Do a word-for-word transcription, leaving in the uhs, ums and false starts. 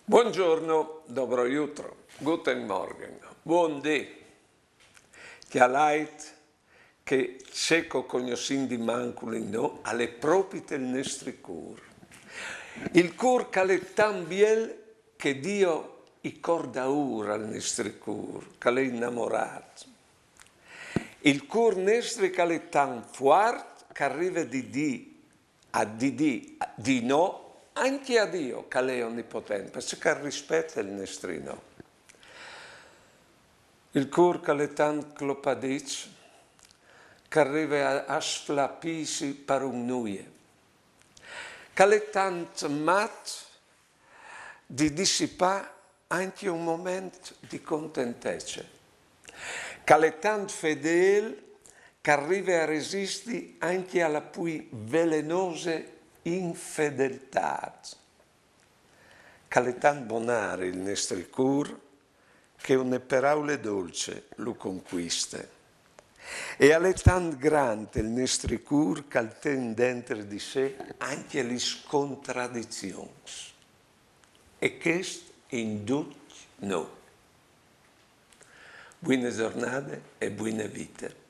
Buongiorno, dobro jutro, guten Morgen, buon dì. Cjalait che ce che o cognossìn di mancul in nô al è propit il nestri cûr. Il cûr che al è tant biel che Diu i cor daûr al nestri cûr, che al è inamorât. Il cûr nestri che al è tant fuart che al rive di dî a di dî di nô ancje a Diu che al è onipotent, parcè che al rispiete il nestri nô. Il cûr che al è tant clopadît che al rive a, a sflapîsi par un nuie, che al è tant mat di dissipâ ancje un moment di contentece, che al è tant fedêl che al rive a resisti ancje a la plui velenose infedeltât, che al è tant bonâr il nestri cûr che une peraule dolce lu concuiste. E al è tant grant il nestri cûr che al ten dentri di se ancje lis contradizions. E chest in ducj nô. Buine zornade e buine vite.